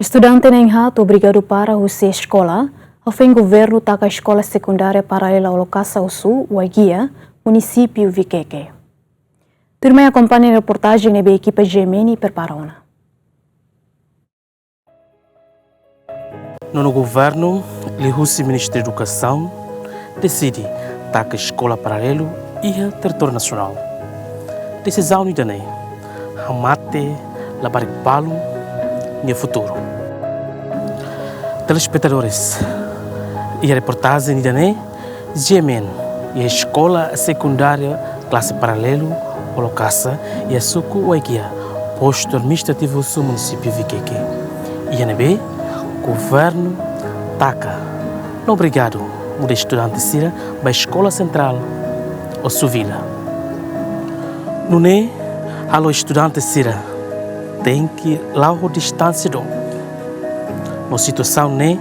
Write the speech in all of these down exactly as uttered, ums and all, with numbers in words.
Estudante na'in-haat obrigadu para husi eskola, hafoin governu taka eskola sekundária paralela Olokasa Osu, Waigiya, munisípiu Vikeke. Tuirmai akompaña reportajen ne'ebé ekipa G M N prepara ona. Nonu governu, liuhusi Ministériu Edukasaun, deside taka eskola paralelu iha territóriu nasionál. Desizaun ida-ne'e hamate labarik balun nia futuru. Telespetadores, iha reportajen ida-ne'e, G M N iha eskola sekundária klase paralelu Olokasa iha suku Waigiya, postu administrativu Osu, munisípiu Vikeke. Iha ne'ebé governu taka no obrigadu muda estudante sira ba eskola sentrál Osu Vila. Nune'e halo estudante sira tenke la'o ho distánsia dook. No situasaun ne'e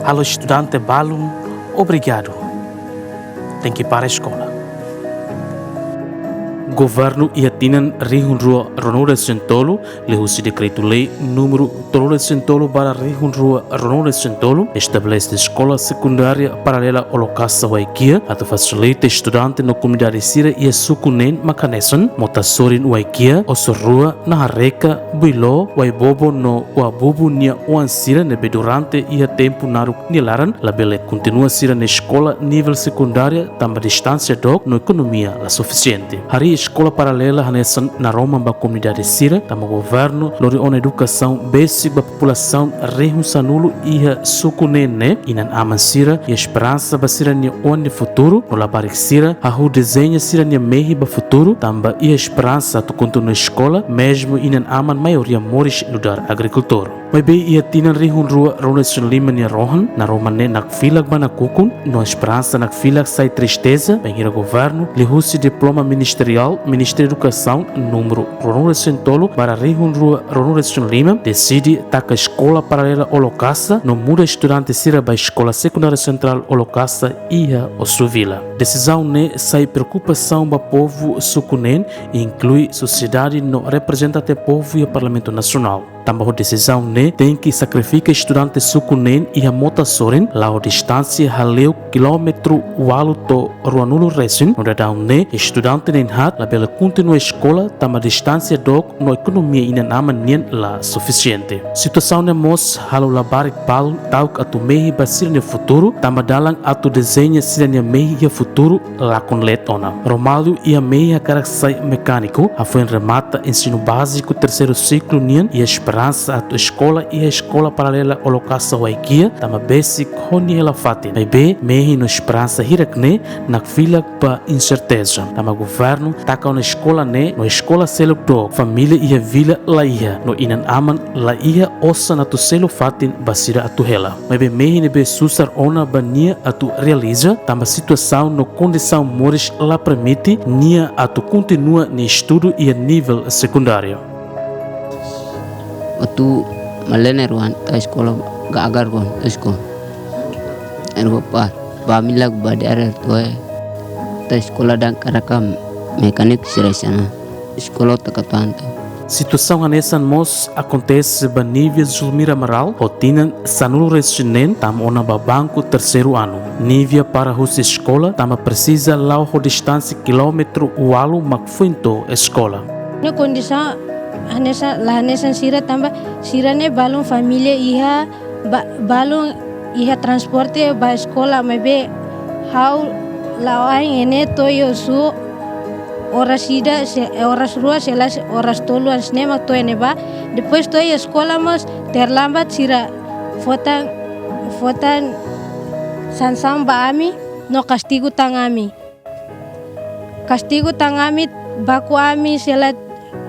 halo estudante balun obrigadu tenke para eskola. Governu iha tinan rihun rua ruanulu-resin-tolu, liuhusi dekretu-lei númeru tolu-resin-tolu barra rihun rua ruanulu-resin-tolu, estabelese eskola sekundária paralela Olokasa Waigiya, atu fasilita estudante no komunidade sira iha suku neen mak hanesan Mota Sorin Waigiya, Osu Rua, Nahareka, Builo, Waibobo no Wabubu nia oan sira ne'ebé durante iha tempu naruk nia laran labele kontinua sira-nia eskola nivel sekundária tanba distánsia dook no ekonomia la sufisiente. Harii eskola paralela hanesan naroman ba komunidade sira, tanba governu lori ona edukasaun besik ba populasaun rihun sanulu iha suku neen ne'e, inan-aman sira iha esperansa ba sira-nia oan nia futuru, no labarik sira hahú dezeña sira-nia mehi ba futuru, tanba iha esperansa atu kontinua eskola, mezmu inan-aman maioria moris nu'udar agrikultór. Maibé iha tinan rihun rua ruanulu-resin-lima nia rohan, naroman ne'e nakfilak ba nakukun, no esperansa nakfilak sai tristeza, bainhira governu, liuhusi diploma ministeriál, Ministériu Edukasaun, númeru ruanulu-resin-tolu barra rihun rua ruanulu-resin-lima, deside taka eskola paralela Olokasa, no muda estudante sira ba eskola sekundária sentrál Olokasa iha Osu Vila. Desizaun ne'e sai preokupasaun ba povu suku neen, inklui sosiedade no reprezentante povu iha Parlamentu Nasionál. Tanba ho desizaun ne'e tenke sakrifika estudante suku neen iha Mota Sorin, la'o distánsia hale'u kilómetru ualu to'o ruanulu resin, no daudaun ne'e estudante na'in-haat labele kontinua eskola tanba distánsia dook no ekonomia inan-aman nian la sufisiente. Situasaun ne'e mós halo labarik balun ta'uk atu mehi ba sira-nia futuru, tanba dalan atu dezeña sira-nia mehi iha futuru lakon leet ona. Romaldu iha mehi hakarak sai mekániku, hafoin remata ensinu báziku terseiru siklu nian, iha esperansa atu eskola iha eskola paralela Olokasa Waigiya, tanba besik ho nia hela-fatin. Maibé, mehi no esperansa hirak-ne'e nakfilak ba inserteza. Tanba governu taka ona eskola ne'e no eskola seluk dook, família iha vila la iha, no inan-aman la iha osan atu selu fatin ba sira atu hela. Maibé mehi ne'ebé susar ona ba nia atu realiza, tanba situasaun no kondisaun moris la permite nia atu kontinua nia estudu iha nivel sekundáriu. Atu malener wan ta eskola ga agar wan ta eskola. Anu ba par, ba milak ba diare to'e. Ta eskola dan karakam mekanik sira sana. Eskola taka tanta. Situasaun hanesan mós akontese ba Nívia Zulmira Amaral, ho tinan sanulu resin neen, tama ona ba banku terseiru anu. Nívia para husi eskola, tanba presiza la'o ho distánsia kilómetru ualu mak foin to'o eskola. Ne'e kondisaun hanesan, la hanesan sira tanba sira-ne'e balun família iha ba-, balun iha transporte ba eskola maibé ha'u la'o ain ne'e to'o iha Osu oras ida, se-, oras rua, se lae oras tolu hanesan ne'e mak to'o iha ne'ebá. Depois to'o iha eskola mós terlambat sira fó tan, fó tan sansaun ba ami no kastigu tan ami. Kastigu tan ami, baku ami, se lae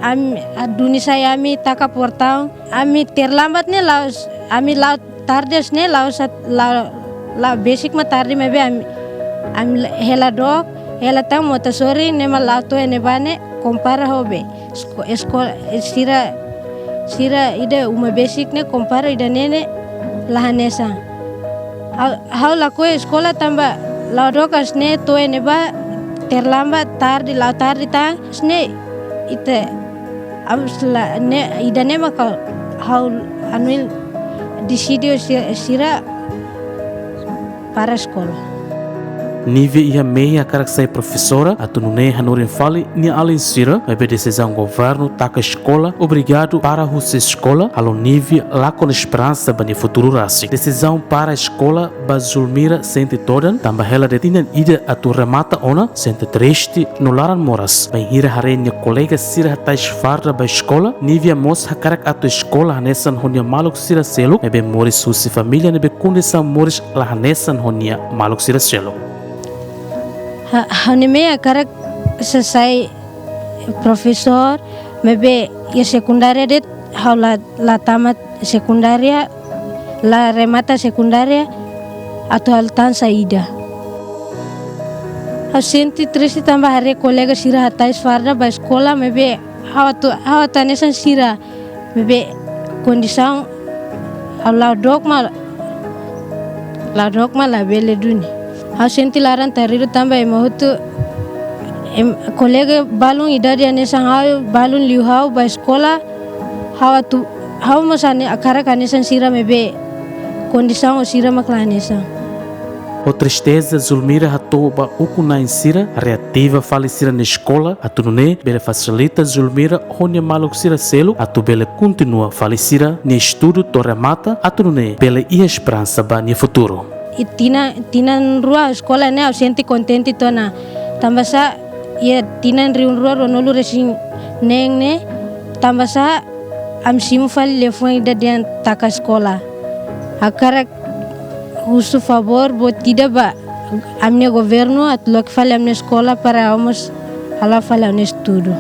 ami, a, duni sai ami taka portaun. Ami terlambat ne'e la'ós, ami la'o tarde hanesan ne'e la'ós, la'o, la'o besik mak tarde maibé ami, ami hela dook, hela tan Mota Sorin ne'e mak la'o to'o iha ne'ebá ne'e kompara ho be. Esko-, eskola, eh, sira, sira ida uma besik ne'e kompara ida-ne'e ne'e la hanesan. Ha'u, ha'u lakohi eskola tanba la'o dook hanesan ne'e to'o iha ne'ebá terlambat tarde, la'o tarde tan hanesan ne'e ita, am sela ne'e ida-ne'e maka Ha'u anu deside si-, sira para eskola. Nívia iha mehi hakarak sai profesora, atu nune'e hanorin fali nia alin sira, maibé desizaun governu taka eskola obrigadu para husi eskola, halo Nívia lakon esperansa ba nia futuru rasik. Desizaun para eskola ba Zulmira sente todan, tanba hela de'it tinan ida atu remata ona, sente triste no laran moras. Bainhira haree nia kolega sira hatais farda ba eskola, Nívia mós hakarak atu eskola hanesan ho nia maluk sira seluk, maibé moris husi família ne'ebé kondisaun moris la hanesan ho nia maluk sira seluk. Ha-, ha'u-nia mehi hakarak sai profesór, maibé iha sekundária de'it ha'u la, la tamat sekundária, la remata sekundária, atu halo tan saida. Ha'u sente triste tanba haree kolega sira hatais farda ba eskola, maibé ha'u atu, ha'u atu hanesan sira, maibé kondisaun ha'u la'o dook mak, la'o dook mak labele duni. Ha'u sente laran taridu tanba ema hotu, em, kolega balun idade hanesan ha'u, balun liu ha'u ba eskola, ha'u atu, ha'u mós hane-, hakarak hanesan sira maibé kondisaun ho sira mak la hanesan. Ho tristeza, Zulmira hato'o ba ukun-na'in sira reativa fali sira-nia eskola, atu nune'e bele fasilita Zulmira ho nia maluk sira seluk atu bele kontinua fali sira-nia estudu to'o remata, atu nune'e bele iha esperansa ba nia futuru. Iha tinan, tinan rua eskola ne'e ha'u sente kontente tiha ona. Tanba sá, iha tinan rihun rua ruanulu-resin-neen ne'e, tanba sá, ami simu fali liafuan ida dehan taka eskola. Hakarak husu favór buat ida ba ami-nia governu atu loke fali ami-nia eskola para ha'u mós hala'o fali ha'u-nia estudu.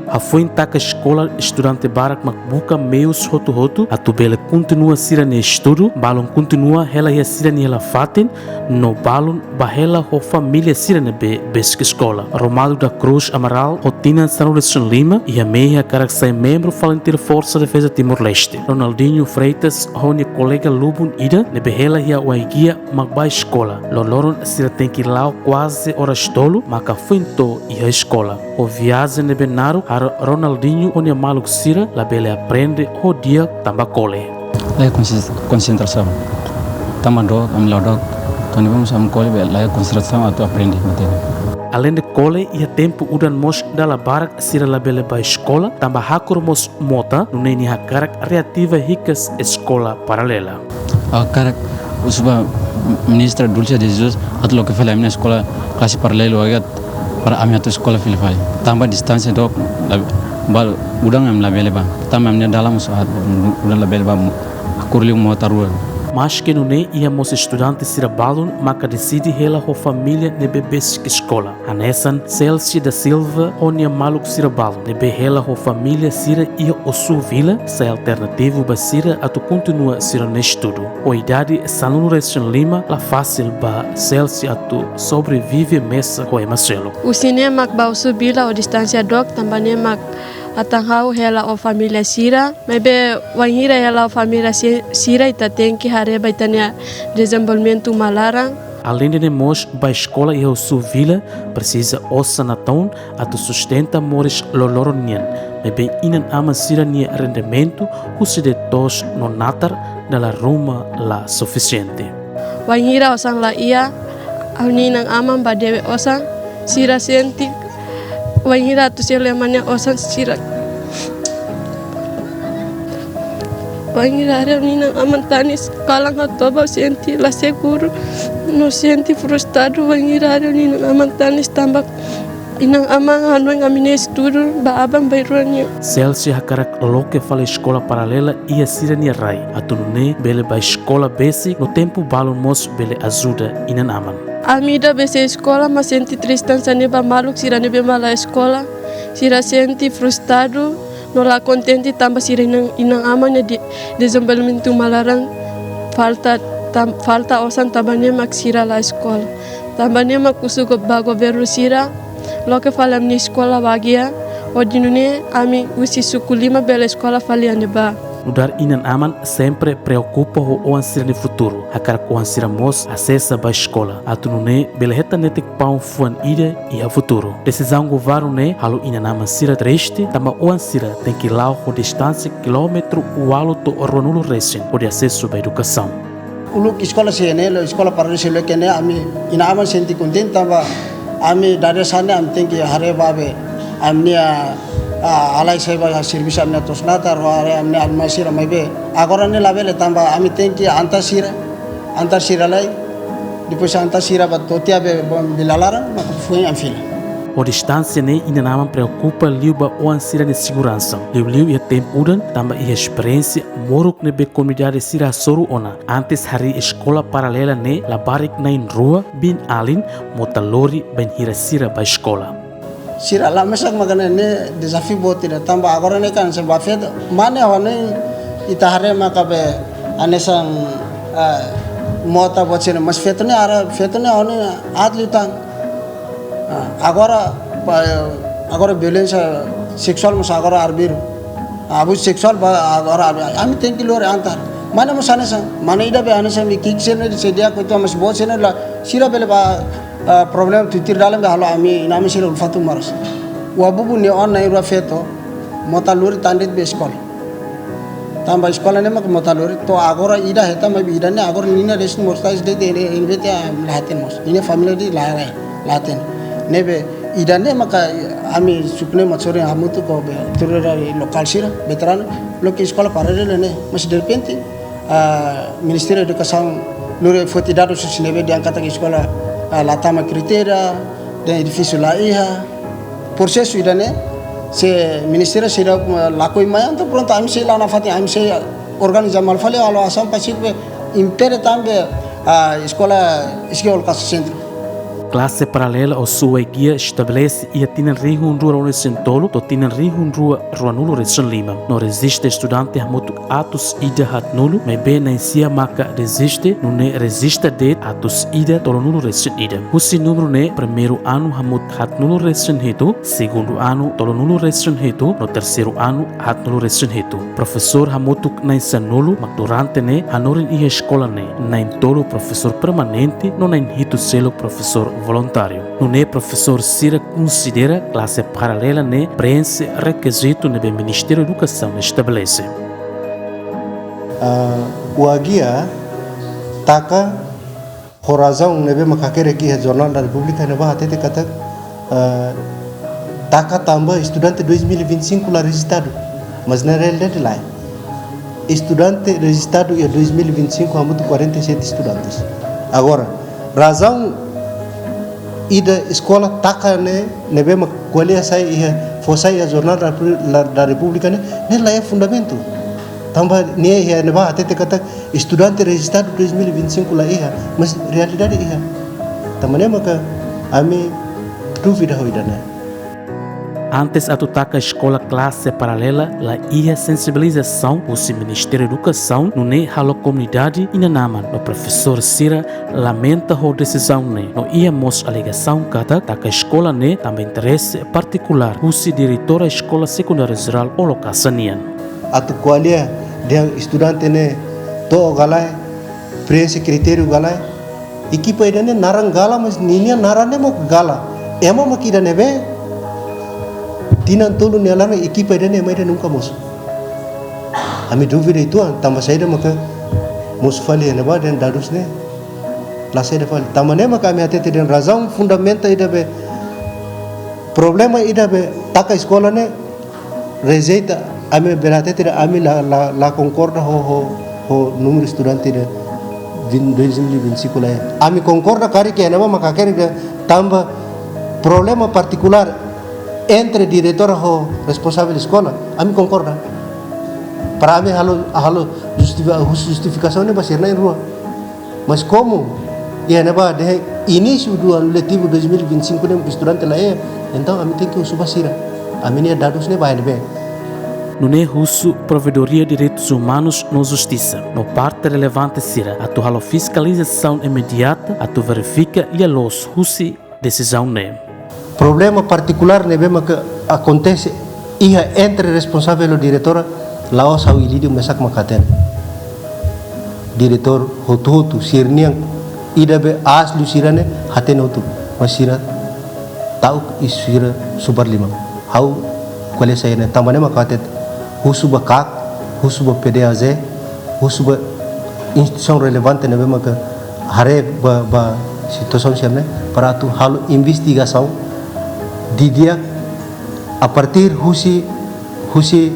Hafoin taka eskola, estudante barak mak buka meius hotu-hotu atu bele kontinua sira-nia estudu, balun kontinua hela iha sira-nia hela-fatin, no balun bá hela ho família sira ne'ebé besik eskola. Romado da Cruz Amaral, ho tinan sanulu-resin-lima, iha mehi hakarak sai membru FALINTIL Forsa Defeza Timor-Leste. Ronaldinho Freitas ho nia kolega lubun ida ne'ebé hela iha Waigiya mak bá eskola. Loroloron sira tenke la'o kuaze oras tolu maka foin to'o iha eskola. Ho viajen ne'ebé naruk, halo Ronaldinho ho nia maluk sira labele aprende ho di'ak tanba kole. La iha konsen-, konsentrasaun. Tanba dook, ami la'o dook. Tanba ami kole, be la iha konsentrasaun atu aprende materia. Aleinde kole, iha tempu udan mós dala barak sira labele bá eskola, tanba hakur mós mota, nune'e nia hakarak reativa hikas eskola paralela. Ha'u hakarak husu ba Ministra Dulce de Jesus atu loke fali ami-nia eskola klase paralelu Waigiya para ami atu eskola fila fali. Tanba distánsia dook, la, ba udan ami labele bá. Tanba ami-nia dalan mós aat, udan labele bá, hakur liu mota rua. Maske nune'e, iha mós estudante sira balun maka deside hela ho família ne'ebé besik eskola. Hanesan Celsi da Silva ho nia maluk sira balun ne'ebé hela ho família sira iha Osu Vila, sai alternativu ba sira atu kontinua sira-nia estudu. Ho idade sanulu-resin-lima, la fasil ba Celsi atu sobrevive mesak ho ema seluk. Husi ne'e mak bá Osu Vila ho distánsia dook, tanba ne'e mak atan ha'u hela ho família sira. Maibé wainhira hela ho família si-, sira, ita tenke haree ba ita-nia dezenvolvimentu uma laran. Aleinde ne'e mós, bá eskola iha Osu Vila presiza osan natoon atu sustenta moris loroloron nian. Maibé inan-aman sira-nia rendimentu husi de'it toos no natar dala ruma la sufisiente. Wainhira osan la iha, ha'u-nia inan-aman bá debe osan, sira sente. Wainhira atu selu ema nia osan, sira. Wainhira haree ha'u-nia inan-aman tanis, kalan ha'u toba sente la seguru, no sente frustradu, wainhira haree ha'u-nia inan-aman tanis tanba inan-aman hanoin ami-nia estudu ba aban-bainrua nian. Celsi hakarak loke fali eskola paralela iha sira-nia rai, atu nune'e bele bá eskola besik no tempu balun mós bele ajuda inan-aman. Ami ida besik eskola, mas sente triste hanesan ne'e ba maluk sira ne'ebé mak la eskola, sira sente frustradu no la kontente tanba sira inan, inan-aman nia de-, dezenvolvimentu uma laran falta tam-, falta osan, tanba ne'e mak sira la eskola. Tanba ne'e mak husu go-, ba governu sira, loke fali ami-nia eskola Waigiya, hodi nune'e ami husi suku lima bele eskola fali iha ne'ebá. Nu'udar inan-aman sempre preokupa ho oan sira-nia futuru, hakarak oan sira mós asesa ba eskola, atu nune'e bele hetan netik paun fuan ida iha futuru. Desizaun governu ne'e halo inan-aman sira triste, tanba oan sira tenke la'o ho distánsia kilómetru ualu to'o ruanulu resin hodi asesu ba edukasaun. Uluk eskola sira ne'e, la'ós eskola paralelu sira ne'e, ami inan-aman sente kontente tanba ami dadeer-saan ne'e ami tenke haree ba be ami-nia, ah, alai sai ba servisu ami-nia tos natar, haree ami-nia alin-maun sira, maibé agora ne'e labele tanba ami tenke antar sira, antar sira lai, depois antar sira ba to'o tiha be, ba bela laran, maka foin ami fila. Ho distánsia ne'e inan-aman preokupa liu ba oan sira-nia seguransa, liuliu iha tempu udan, tanba iha esperiénsia moruk ne'ebé komunidade sira hasoru ona antes harii eskola paralela ne'e labarik na'in-rua biin-alin mota lori bainhira sira ba eskola. Sira la mesak maka ne'e, ne'e dezafiu boot ida tanba agora ne'e kan se ba feto, mane ho ne'e ita haree maka be hanesan, eh, mota boot sira, mas feto ne'e ara, feto ne'e ho ne'e aat liután. Ah, agora, pa-, agora violénsia seksuál mós agora arbiru. Abuzu seksuál ba agora arbiru. Ami tenke lori antar. Mane mós hanesan, mane ida be hanesan ami ki'ik sira ne'e sei di'ak, mas boot sira ne'e la, sira bele ba, ah, problema tuir dalan be halo ami, inan-aman sira ulfatu maras. Wa bubu nia oan na'in-rua feto, mota lori tan de'it ba eskola. Tanba eskola ne'e mak mota lori, to'o agora ida hetan, maibé ida ne'e agora ninia resin mós tais de, de, de, de, de, la hatene mós. Ninia família de'it la, la hatene. Ne'ebé ida ne'e maka ami suku ne'e mak sorin hamutuk ho be, autoridade lokál sira, veteranu, loke eskola paralelu ne'e. Mas derrepente, ah, Ministériu Edukasaun lori foti dadus husi ne'ebé dehan katak eskola, ah, la tama kritéria, dehan edifísiu la iha. Prosesu ida ne'e, se ministériu sira, eh, lakohi mai, entaun prontu, ami sei la nafatin, ami sei organiza malu fali, halo asaun pasífiku, impede tan be, ah, eskola Skill Education Centre. Klase paralela ou SUAI-GIA estabelese iha tinan rihun rua ruanulu-resin-tolu to'o tinan rihun rua ruanulu-resin-lima. No rejista estudante hamutuk atus ida haatnulu, maibé na'in-sia maka deziste, nune'e rejista de'it atus ida tolunulu-resin-ida. Husi númeru ne'e, primeiru anu hamutuk haatnulu-resin-hitu, segundu anu tolunulu-resin-hitu, no terseiru anu haatnulu-resin-hitu. Profesór hamutuk na'in-sanulu mak durante ne'e hanorin iha eskola ne'e, na'in-tolu profesór permanente no na'in-hitu seluk profesór voluntáriu. Nune'e profesór sira konsidera klase paralela ne'e preenxe rekizitu ne'ebé Ministériu Edukasaun estabelese. Ah, SUAI-GIA taka ho razaun ne'ebé mak hakerek iha Jornál da República ne'ebá hatete katak, ah, taka tanba estudante dois mil e vinte e cinco la rejistadu. Mas na realidade lae. Estudante rejistadu iha dois mil e vinte e cinco hamutuk quarenta e sete estudantes. Agora, razaun ida eskola taka ne'e, ne'ebé mak ko'alia sai iha, fó sai iha Jornál da, da, da República ne'e, ne'e la iha fundamentu. Tanba nia iha ne'ebá hatete katak estudante rejistadu dois mil e vinte e cinco la iha, mas realidade iha. Tanba ne'e maka ami dúvida ho ida ne'e. Antes atu taka eskola klase paralela la iha sensibilizasaun husi Ministériu Edukasaun, nune'e halo komunidade, inan-aman no profesór sira lamenta ho desizaun ne'e, no iha mós alegasaun katak taka eskola ne'e tanba interese partikulár husi diretora Eskola Sekundária Jerál Olokasa nian. Atu ko'alia dehan estudante ne'e to'o ka lae, preenxe kritériu ka lae, ekipa ida ne'e naran gala, mas ninia naran ne'e mós gala. Ema mak ida ne'ebé tinan tolu nia laran ekipa ida ne'e ema ida nunka mosu. Ami dúvida uitoan, tanba saida maka mosu fali iha ne'ebá dehan dadus ne'e la saida fali. Tanba ne'e maka ami hatete dehan razaun fundamentu ida be, problema ida be taka eskola ne'e rejeita, ami bele hatete dehan ami la, la, la konkorda ho, ho, ho númeru estudante de vinte, dois mil e vinte e cinco la iha. Ami konkorda karik iha ne'ebá mak hakerek dehan tanba problema partikulár entre diretora ho responsavel eskola, ami konkorda. Para ami halo, halo justifi-, justifikasaun ne'e ba sira na'in-rua. Mas komu iha ne'ebá dehan inísiu do ano letivo dois mil e vinte e cinco ne'e estudante la iha, entaun ami tenke husu ba sira. Ami-nia dadus ne'e ba iha ne'ebé. Nune'e husu Provedoria Direitus Umanus no Justisa no parte relevante sira atu halo fiskalizasaun imediata atu verifika lia-loos husi desizaun ne'e. Problema partikulár ne'ebé maka akontese iha entre responsavel ho diretora, La'ós ha'u, Ilídio mesak mak hatene. Diretór hotu-hotu, sira-nian ida be aas liu sira-ne'e hatene hotu, mas sira ta'uk i sira subar liman. Ha'u ko'alia saida ne'e, tanba ne'e mak hatete, husu ba KAK, husu ba PDAJ, husu ba instituisaun relevante ne'ebé maka haree ba, ba situasaun sira-ne'e, para atu halo investigasaun didi'ak a partir husi, husi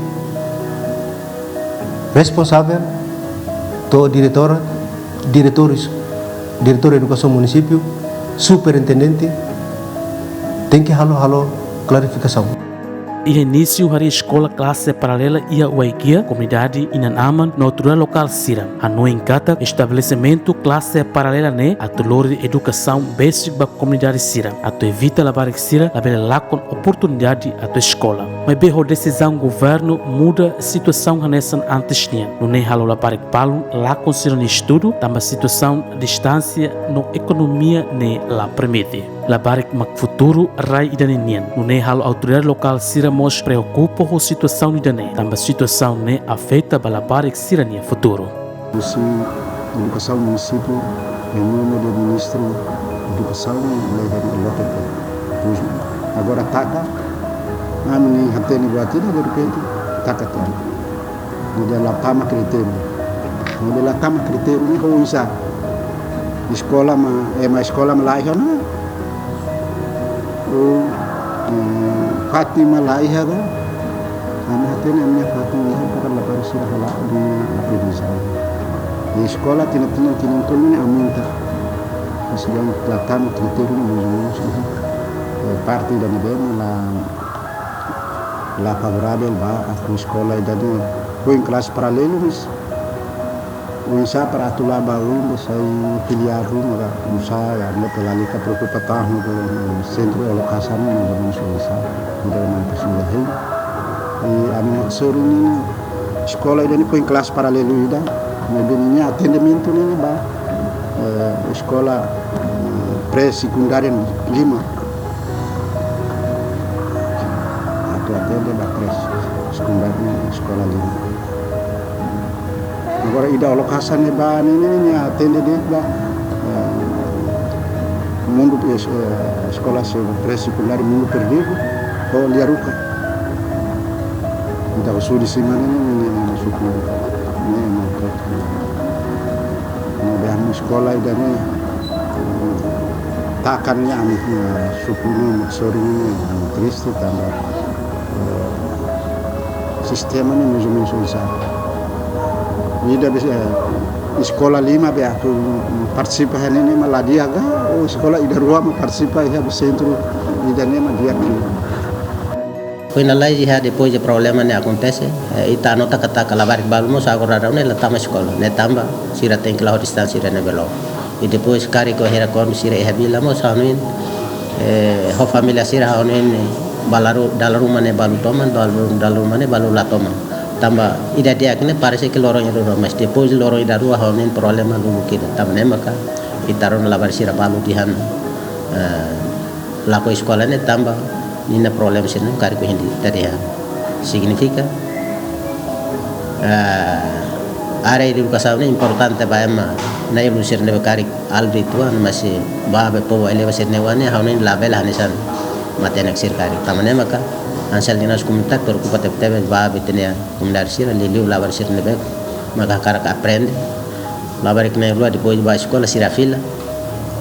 responsavel, to'o diretór, diretores, diretór edukasaun munisípiu, superintendente, tenke halo, halo klarifikasaun. Iha inísiu harii eskola klase paralela iha Waikia, komunidade inan-aman no autoridade lokál sira hanoin katak estabelesimentu klase paralela ne'e atu lori edukasaun besik ba komunidade sira, atu evita labarik sira labele lakon oportunidade atu eskola. Maibé ho desizaun governu muda situasaun hanesan antes nian, nune'e halo labarik balun lakon sira-nia estudu, tanba situasaun distánsia no ekonomia ne'e la permite. Labarik mak futuru rai ida-ne'e nian, nune'e halo autoridade lokál sira mós preokupa ho situasaun ida-ne'e, tanba situasaun ne'e afeta ba labarik sira-nia futuru. Husi edukasaun munisípiu, reuniaun ho ministru edukasaun, lei dari L T P. Pois, agora taka, ami-nia hatene buat ida, derrepente taka tiha. Ida la tama kritériu. Ida la tama kritériu ne'e ho oinsá? Eskola mak, ema eskola mak la iha ona. O, eh, fatin mak la iha ka? Ami hatene ami-nia fatin iha para labarik sira hala'o nia aprendizajen. Di eskola tinan-tinan, tinan-tinan ne'e aumenta. Mas yang la tama kritériu ne'e mais ou menus, eh, parte ida-ne'ebé la, la favoravel ba atu eskola ida-ne'e foin klase paralelu, mas oinsá para atu la ba oin ba sai filiál ruma ka, oinsá ka, ne'e lalika preokupa tan ho sentru alokasaun ne'e, mais ou menus oinsá, ida mak presiza hein. I ami mak sorin ne'e, eskola ida-ne'e foin klase paralelu ida, maibé nia atendimentu ne'e ba, eh, eskola, eh, pré-sekundária lima. Atu atende ba pré-sekundária eskola lima. Agora, ida alokasaun ne'e ba, ne'e, ne'e, ne'e atende de'it ba, eh, mundu, eh, eskola se-, pré-sekundária Mundu Perdidu, ho Lia Ruka. Ida husu di sima ne'e, ne'e, ne'e, ne'e, ne'e, suku, ne'e, ne'e, ne'e, ne'e, ne'e, eskola ida-ne'e, taka ne'e ami, eh, suku ne'e, sorin ne'e, ami triste, tanba, eh, sistema ne'e mais ou menus oinsá. Ida be, eh, eskola lima be atu partisipa iha ne'e ne'e mak la di'ak ka, ou eskola ida rua mak partisipa iha be sentru ida-ne'e mak di'ak. Foin lalais iha depois de problema ne'e akontese, eh, ita nota katak labarik balu mós agora daudaun ne'e la tama eskola, ne'e tanba sira tenke la'o distánsia ida-ne'ebé loron. I depois karik ohin hira kuandu sira iha vila mós hanoin, eh, ho família sira hanoin, eh, ba dala ru-, dala ruma ne'e balu toman, balu, dala ruma ne'e balu la toman. Tanba ida di'ak ne'e parese ke loron ida rua, mas depois loron ida rua hanoin problema lubuk ida. Tanba ne'e maka ita rona labarik sira balu dehan, eh, lakon eskola ne'e tanba ninia problema sira-ne'e karik ohin ita dehan. Signifika, eh, área edukasaun ne'e importante ba ema na'in-luan sira ne'ebé karik halo de'it oan, mas ba be povu eleva sira-nia oan ne'e hanoin labele hanesan matenek sira karik. Tanba ne'e maka Hanesan lideransa komunitária preokupa tebetebes ba be ita-nia komunidade sira, liuliu labarik sira ne'ebé maka hakarak aprende. Labarik na'in-rua depois ba eskola sira fila,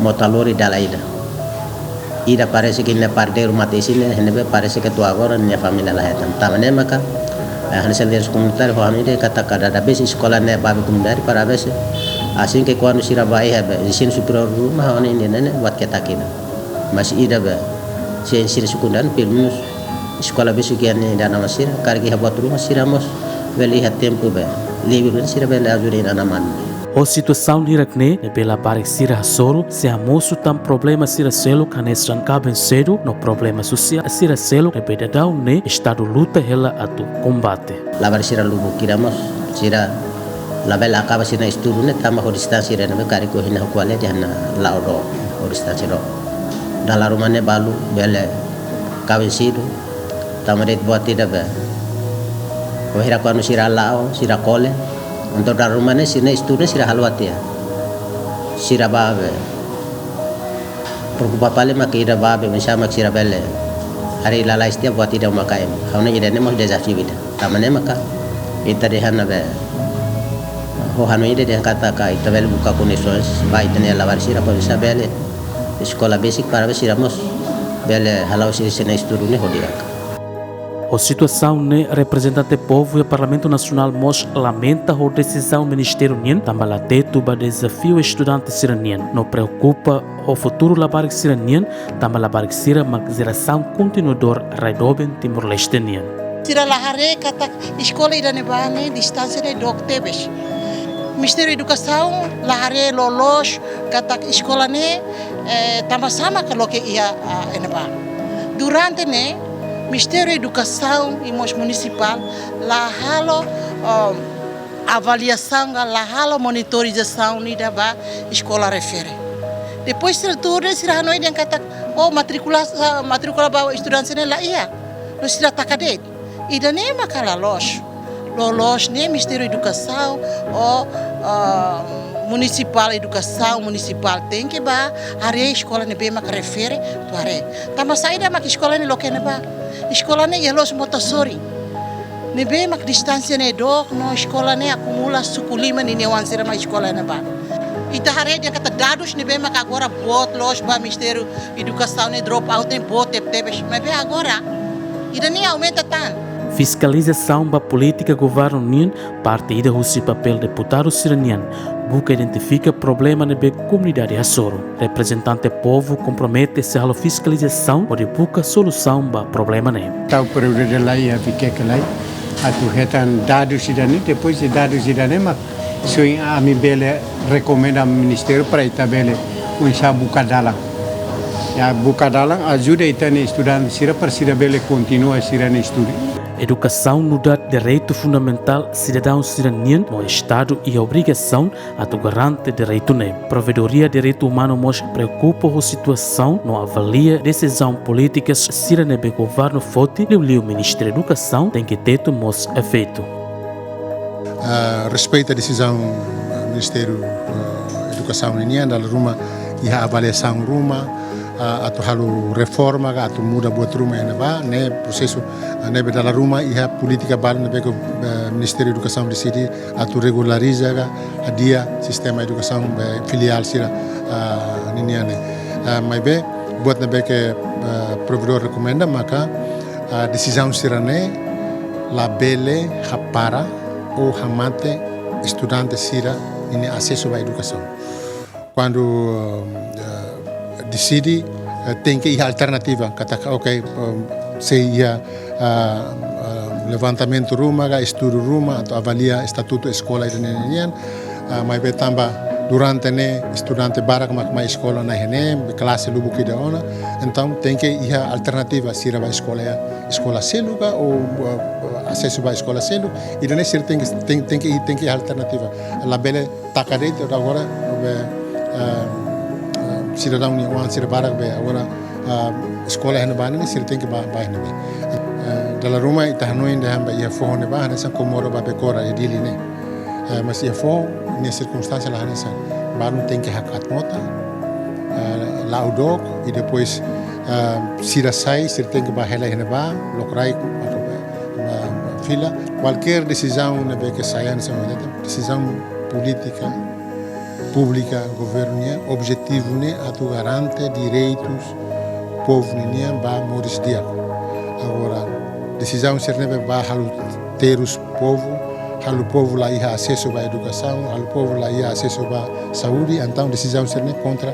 mota lori dala ida. Ida parese ke nia pardeiru mate-isin ne'e, ne'ebé parese ke to'o agora nia família la hetan. Tanba ne'e maka, eh, hanesan lideransa komunitária ho hanoin dehan katak kada vez eskola ne'e ba be komunidade para be se. Asin ke kuandu sira ba iha be ensinu superiór ruma hanoin dehan ne'e buat ketak ida. Mas ida be, se ensinu sekundáriu, pelumenus eskola besik iha ne'e inan-aman sira, karik iha buat ruma sira mós bele iha tempu be, livre be sira bele ajuda inan-aman. Ho situasaun hirak-ne'e, ne'ebé labarik sira hasoru, sei hamosu tan problema sira seluk hanesan kaben sedu no problema sosiál sira seluk ne'ebé daudaun ne'e Estadu luta hela atu kombate. Labarik sira lubuk ida mós, sira labele akaba sira-nia estudu ne'e tanba ho distánsia ida ne'ebé karik ohin ha'u ko'alia dehan la'o dook, ho distánsia dook. Dala ruma ne'e balu bele kaben sedu, tanba de'it buat ida be Wainhira kuandu sira la'o, sira kole. Entaun dala ruma ne'e sira-nia estudu ne'e sira haluha tiha. Sira bá be preokupa fali mak ida bá be oinsá mak sira bele haree lalais tiha buat ida uma ka ema. Ha'u hanoin ida-ne'e mós dezafiu ida. Tanba ne'e maka ita dehan ne'ebé, ha'u hanoin ida dehan katak ita bele buka kondisoens ba ita-nia labarik sira para bisa bele eskola besik para be sira mós bele hala'o sira-nia estudu ne'e ho di'ak. Ho situasaun ne'e, reprezentante povu iha Parlamentu Nasionál mós lamenta ho desizaun ministériu nian, tanba la tetu ba dezafiu estudante sira-nian, no preokupa ho futuru labarik sira-nian, tanba labarik sira mak jerasaun kontinuadór rai doben Timor-Leste nian. Sira la haree katak eskola ida-ne'ebá ne'e distánsia ne'e dook tebes. Ministériu Edukasaun la haree loloos katak eskola ne'e, eh, tanba sá mak loke iha, ah, iha ne'ebá. Durante ne'e, Ministériu Edukasaun i mós munisipál la halo, um, avaliasaun ka la halo monitorizasaun ida ba eskola refere. Depois sira tuur ne'e sira hanoin dehan katak, oh, matríkula, ah, matríkula ba estudante ne'e la iha. No sira taka de'it. Ida-ne'e maka la loos. Loloos ne'e Ministériu Edukasaun ou, ah, munisipál, edukasaun munisipál tenke bá haree eskola ne'ebé maka refere, atu haree. Tanba saida mak eskola ne'e loke iha ne'ebá? Eskola ne'e iha loos Motassori. Ne'ebé mak distánsia ne'e dook no eskola ne'e akumula suku lima ninia oan sira mai eskola iha ne'ebá. Ita haree dehan katak dadus ne'ebé mak agora boot loos ba Ministériu Edukasaun ne'e drop out ne'e boot tebetebes. Maibé agora, ida-ne'e aumenta tan. Fiskalizasaun ba polítika governu nian parte ida husi papél deputadu sira-nian, buka identifika problema ne'ebé komunidade hasoru. Reprezentante povu kompromete sei halo fiskalizasaun hodi buka solusaun ba problema ne'e. Tau períodu de lei, a fique que lei, atu hetan dadus ida-ne'e, depois de dadus ida-ne'e, mak soin ami bele rekomenda ministériu para ita bele oinsá buka dalan. Ya, buka dalan, ajuda ita-nia estudante sira para sira bele kontinua sira-nia estudu. Edukasaun nu'udar direitu fundamentál sidadaun sira-nian, no Estadu iha obrigasaun atu garante direitu ne'e. Provedoria Direitu Umanu mós preokupa ho situasaun no avalia desizaun polítikas sira ne'ebé governu foti, liuliu Ministériu Edukasaun, tenke tetu mós efeitu. Ah, respeita desizaun, ah, Ministériu, ah, Edukasaun ninian, dala ruma iha avaliasaun ruma, ah, atu halo reforma ka atu muda buat ruma iha ne'ebá, ne'e prosesu, ah, ne'ebé dala ruma iha polítika balu ne'ebé ke, eh, Ministériu Edukasaun deside atu regulariza ka hadi'a sistema edukasaun ba filiál sira, ah, ninian ne'e. Ah, maibé buat ne'ebé ke, ah, provedór rekomenda maka, ah, desizaun sira-ne'e labele hapara ou hamate estudante sira ninia asesu ba edukasaun. Kuandu, eh, deside, eh, tenke iha alternativa, katak, ok, eh, sei iha, ah, ah, levantamentu ruma ka estudu ruma atu avalia estatutu eskola ida-ne'e nian, ah, maibé tanba durante ne'e estudante barak mak mai eskola na'in-haat ne'e, klase lubuk ida ona, entaun tenke iha alternativa sira ba eskola, eskola seluk ka ou, ah, asesu ba eskola seluk, ida-ne'e sira tenke, ten-, tenke, tenke iha alternativa. Labele taka de'it agora, be, eh, eh, sidadaun nia oan sira barak be agora, eh, eskola iha ne'ebá ne'e sira tenke bá, bá iha ne'ebé. Eh, dala ruma ita hanoin dehan ba iha foho ne'ebá hanesan Comoro ba Becora iha Dili ne'e. Eh, mas iha foho ne'e sirkunstánsia la hanesan. Balun tenke hakat mota, eh, la'o dook, i depois, eh, sira sai, sira tenke bá hela iha ne'ebá, lokraik, eh, fila, kualkér desizaun ne'ebé ke sai hanesan, desizaun polítika públika governu nian, objetivu ne'e atu garante direitus povu ninian ba moris di'ak. Agora, desizaun sira ne'ebé ba halo terus povu, halo povu la iha asesu ba edukasaun, halo povu la iha asesu ba saúde, entaun desizaun sira-ne'e kontra,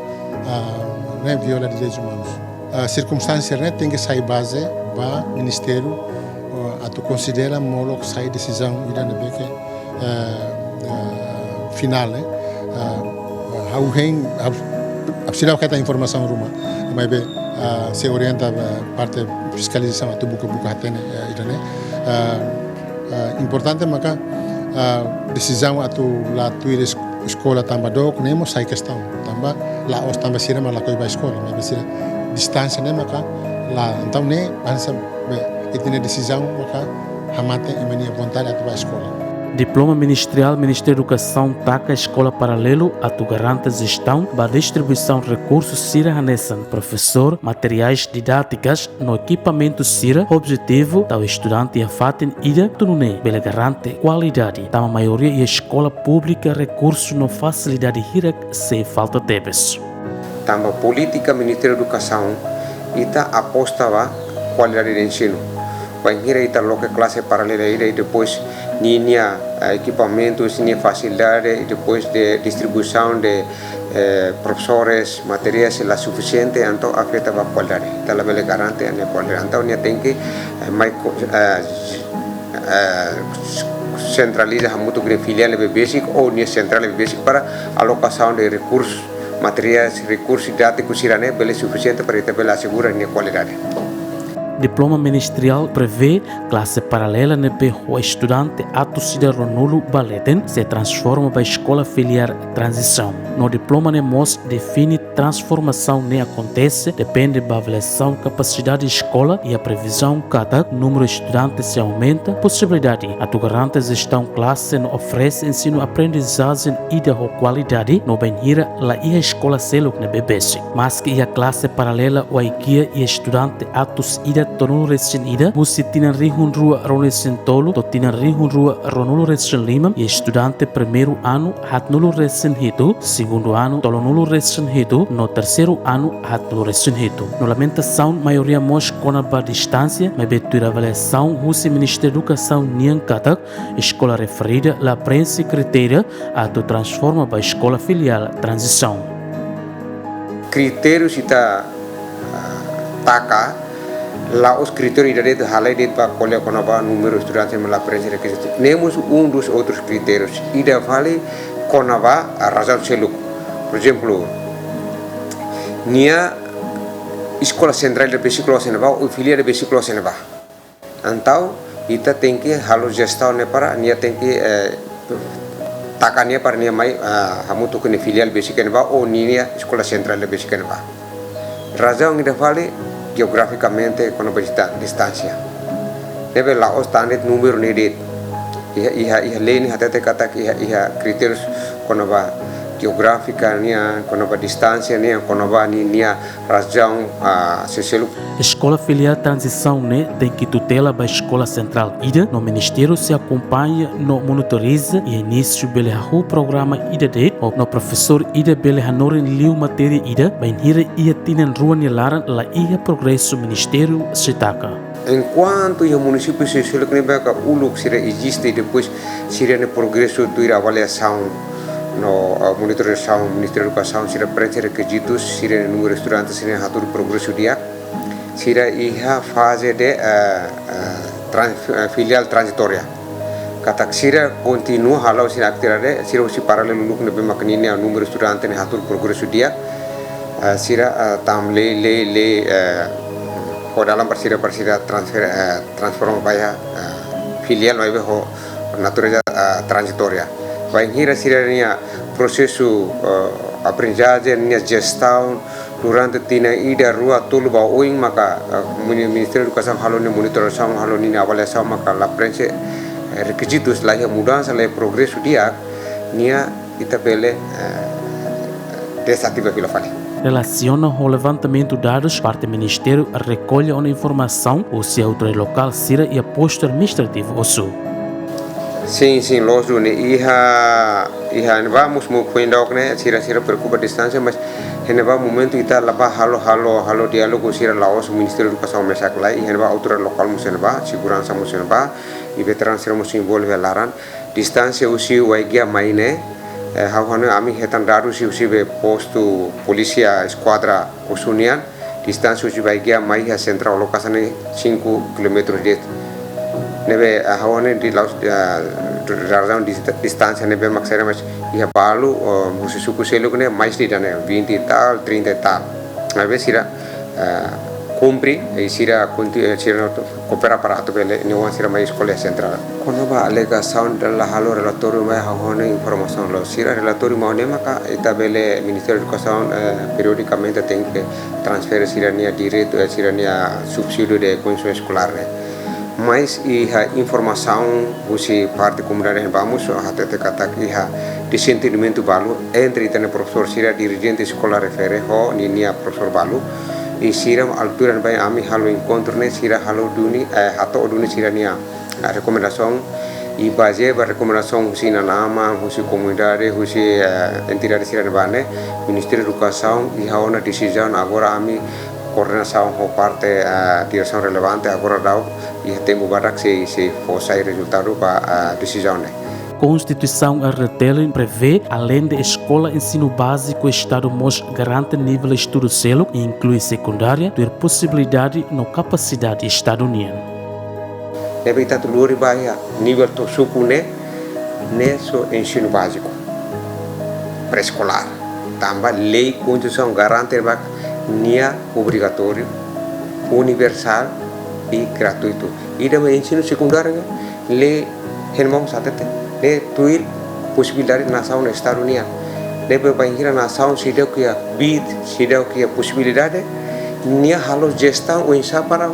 ah, ne'e viola direitus umanus. Ah, sirkunstánsia sira-ne'e tenke sai baze ba ministériu, ah, atu konsidera molok sai desizaun ida ne'ebé ke, eh, eh, finál, eh. Ah, ha'u hein, ha'u, ha'u seidauk hetan informasaun ruma. Maibé, ah, sei orienta, eh, parte fiskalizasaun atu buka, buka hatene, eh, ida-ne'e. Ah, ah, importante maka, ah, desizaun atu la tuir es-, eskola tanba dook ne'e mós sai kestaun. Tanba la'ós tanba sira mak lakohi ba eskola, maibé sira distánsia ne'e maka la, entaun ne'e hanesan be, ita-nia desizaun maka Hamate ema nia vontade atu bá eskola. Diploma ministeriál Ministériu Edukasaun taka eskola paralelu atu garante jestaun ba distribuisaun rekursu sira hanesan profesór, materiais didátikas no ekipamentu sira, objetivu tau estudante iha fatin ida atu nune'e bele garante kualidade, tanba maioria iha eskola públika rekursu no fasilidade hirak sei falta tebes. Tanba polítika Ministériu Edukasaun, ita aposta ba kualidade de ensinu. Bainhira ita loke klase paralela ida i depois ninia, eh, ekipamentu, ninia fasilidade, i depois de distribuisaun de, eh, profesores, materiais la sufisiente, entaun afeta ba kualidade. Ita labele garante nia kualidade. Entaun nia tenke, eh, mai ko-, eh, eh, sentraliza hamutuk ho filiál ne'ebé besik ou nia sentrál ne'ebé besik para alokasaun de rekursus materiais, rekursu didátiku sira-ne'e bele sufisiente para ita bele asegura nia kualidade. Diploma ministeriál prevee klase paralela ne'ebé ho estudante atus ida ruanulu ba leten sei transforma ba eskola filiál tranzisaun. No diploma ne'e mós define transformasaun ne'e akontese depende ba avaliasaun kapasidade eskola iha previzaun katak númeru estudante sei aumenta, posibilidade atu garante jestaun klase no oferese ensinu aprendizajen ida ho kualidade no bainhira la iha eskola seluk ne'ebé besik. Maski iha klase paralela wa'in gia iha estudante atus ida tolunulu resin ida husi tinan rihun rua ruanulu resin tolu to'o tinan rihun rua ruanulu resin lima, iha estudante primeiru anu haatnulu resin hitu, segundu anu tolunulu resin hitu, no terseiru anu haatnulu resin hitu. No lamentasaun maioria mós kona-ba distánsia, maibé tuir avaliasaun husi Ministériu Edukasaun nian katak eskola referida la preenxe kritéria atu transforma ba eskola filiál tranzisaun. Kritériu ita, ah, taka, la'ós kritériu ida de'it halai de'it ba ko'alia kona-ba númeru estudante ne'ebé la preenxe rekizitu. Ne'e mós um dos outros critérios. Ida fali kona-ba, ah, razaun seluk. Por ezemplu, nia eskola sentrál ida besik loos iha ne'ebá, ou filiál ida besik loos iha ne'ebá. Entaun, ita tenke halo jestaun ne'e para nia tenke, eh, taka nia para nia mai, ah, hamutuk ho nia filiál besik iha ne'ebá ou ninia eskola sentrál ida besik iha ne'ebá. Razaun ida fali jeografikamente kona-ba dista-, distánsia. Ne'ebé la'ós tan de'it númeru ne'e de'it. Iha, iha, iha lei ne'e hatete katak iha, iha kritériu kona-ba jeografika nian, kona-ba distánsia nian, kona-ba ni-, nia razaun, ah, sira seluk. Eskola filiál tranzisaun ne'e tenke tutela ba eskola sentrál ida no ministériu sei akompaña no monitoriza iha inísiu bele hahú programa ida de'it ou no profesór ida bele hanorin liu matéria ida bainhira iha tinan rua nia laran la iha progresu ministériu sei taka. Enkuantu iha munisípiu sira seluk ne'ebé uluk sira eziste, depois sira-nia progresu tuir avaliasaun no, ah, monitorizasaun Ministériu Edukasaun, sira preenxe rekizitus, sira-nia númeru estudante, sira-nia hatudu progresu di'ak, sira iha faze de, eh, eh, tran-, eh, filiál tranzitória. Katak sira kontinua hala'o sira atividade, sira husi paralelu uluk ne'ebé mak ninia númeru estudante ne'e hatudu progresu di'ak, eh, sira, eh, tama lai, lai, lai, eh, ho dalan para sira, para sira transfer-, eh, transforma ba iha, eh, filiál maibé ho natureza, eh, tranzitória. Bainhira sira-nia prosesu, eh, aprendizajen, nia jestaun durante tinan ida, rua, tolu ba oin maka, eh, muni-, Ministériu Edukasaun halo nia monitorizasaun, halo ninia avaliasaun maka la preenxe, eh, rekizitus, la iha mudansa, la iha progresu di'ak, nia ita bele, eh, dezativa fila fali. Relasiona ho levantamentu dadus, parte ministériu rekolla ona informasaun husi autoridade lokál sira iha postu administrativu Osu. Sin, sin, loos duni, iha, iha ne'ebá mós, mós foin daudauk ne'e, sira, sira preokupa distánsia, mas iha ne'ebá momentu ita la bá halo, halo, halo diálogu sira la'ós Ministériu Edukasaun mesak lai, iha ne'ebá autoridade lokál mós iha ne'ebá, seguransa mós iha ne'ebá, i veteranu sira mós envolve iha laran. Distánsia husi Waigian mai ne'e, eh, ha'u hanoin ami hetan dadus husi, husi be postu polísia eskuadra Osu nian, distánsia husi Waigian mai iha sentrál alokasaun ne'e cinco quilómetros de'it. Ne'ebé, eh, ha'u hanoin de'it la'ós, eh, razaun dista-, distánsia ne'ebé mak sira, mas iha balu, eh, husi suku seluk ne'e mais liu ida ne'e, vinte e tal, trinta e tal. Maibé sira, eh, kumpre, i sira konti-, eh, sira no koopera para atu bele nia oan sira mai eskola sentrál. Kona-ba alegasaun ida la halo relatóriu mai, ha'u hanoin informasaun la'ós. Sira relatóriu mai ne'e maka ita bele Ministériu Edukasaun, eh, periodikamente tenke transfere sira-nia direitu, eh, sira-nia subsídiu de kondisaun eskolár ne'e. Mais iha informasaun husi parte komunidade ne'ebá mós hatete katak iha dezentendimentu balu entre ita-nia profesór sira, dirijente eskola refere ho ninia profesór balu. I sira altura ne'ebá ami halo enkontru ne'e sira halo duni, eh, hato'o duni sira-nia, eh, rekomendasaun. I bazeia ba rekomendasaun husi inan-aman, husi komunidade, husi, eh, entidade sira ne'ebá ne'e, Ministériu Edukasaun iha ona desizaun, agora ami koordenasaun ho parte, eh, diresaun relevante, agora daudaun iha tempu badak sei, sei fó sai rezultadu ba, eh, desizaun ne'e. Konstituisaun R D T L prevee, aleinde eskola ensinu báziku Estadu mós garante nivel estudu seluk, inklui sekundária, tuir posibilidade no kapasidade Estadu nian. Ne'ebé ita atu lori ba iha nivel to'o suku ne'e, ne'e só ensinu báziku, pré-eskolár. Tanba lei, konstituisaun garante ba nia obrigatóriu, universál i gratuitu. Ida-ne'e ensinu sekundáriu, lei hemu mós hatete, ne'e tuir posibilidade nasaun no Estadu nian. Ne'ebé bainhira nasaun seidauk iha bid, seidauk iha posibilidade, nia halo jestaun oinsá para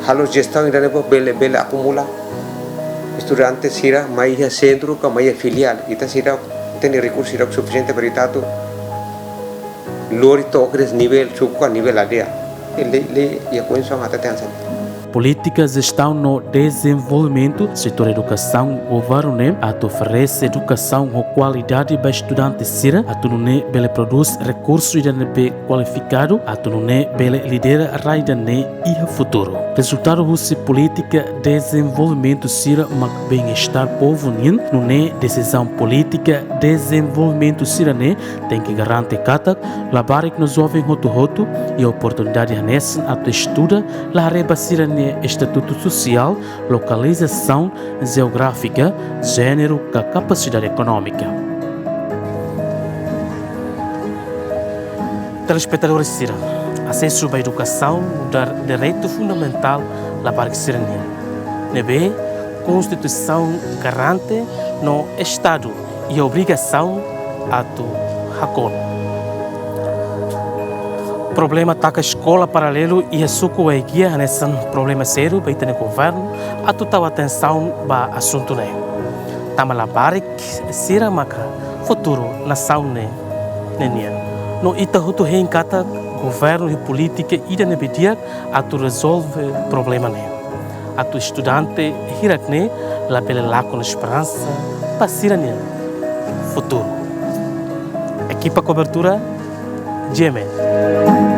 halo jestaun ida-ne'ebé bele, bele akumula estudante sira mai iha sentru ka mai iha filiál. Ita seidauk iha rekursu seidauk sufisiente para ita atu lori to'o kedas nivel suku ka nivel aldeia. Lei, lei iha konstituisaun hatete hanesan ne'e. Polítika jestaun no dezenvolvimentu setór edukasaun governu ne'e atu oferese edukasaun ho kualidade ba estudante sira, atu nune'e bele prodús rekursu ida-ne'ebé kualifikadu, atu nune'e bele lidera rai ida-ne'e iha futuru. Rezultadu husi polítika dezenvolvimentu sira mak bem-estar povu nian, nune'e desizaun polítika dezenvolvimentu sira-ne'e tenke garante katak labarik no joven hotu-hotu iha oportunidade hanesan atu estuda, la haree ba sira-nia estatutu sosiál, lokalizasaun jeográfika, jéneru ka kapasidade ekonómika. Telespetadór sira, asesu ba edukasaun nu'udar direitu fundamentál labarik sira-nian, ne'ebé Konstituisaun garante no Estadu iha obrigasaun atu hakonu. Problema taka eskola paralelu iha suku Waigiia hanesan problema sériu ba ita-nia governu atu tau atensaun ba asuntu ne'e. Tanba labarik sira maka futuru nasaun ne'e, ne'e nian. No ita hotu hein katak governu iha polítika ida-ne'ebé di'ak atu rezolve problema ne'e, atu estudante hirak-ne'e labele lakon esperansa ba sira-nia futuru. Ekipa kobertura, G M N.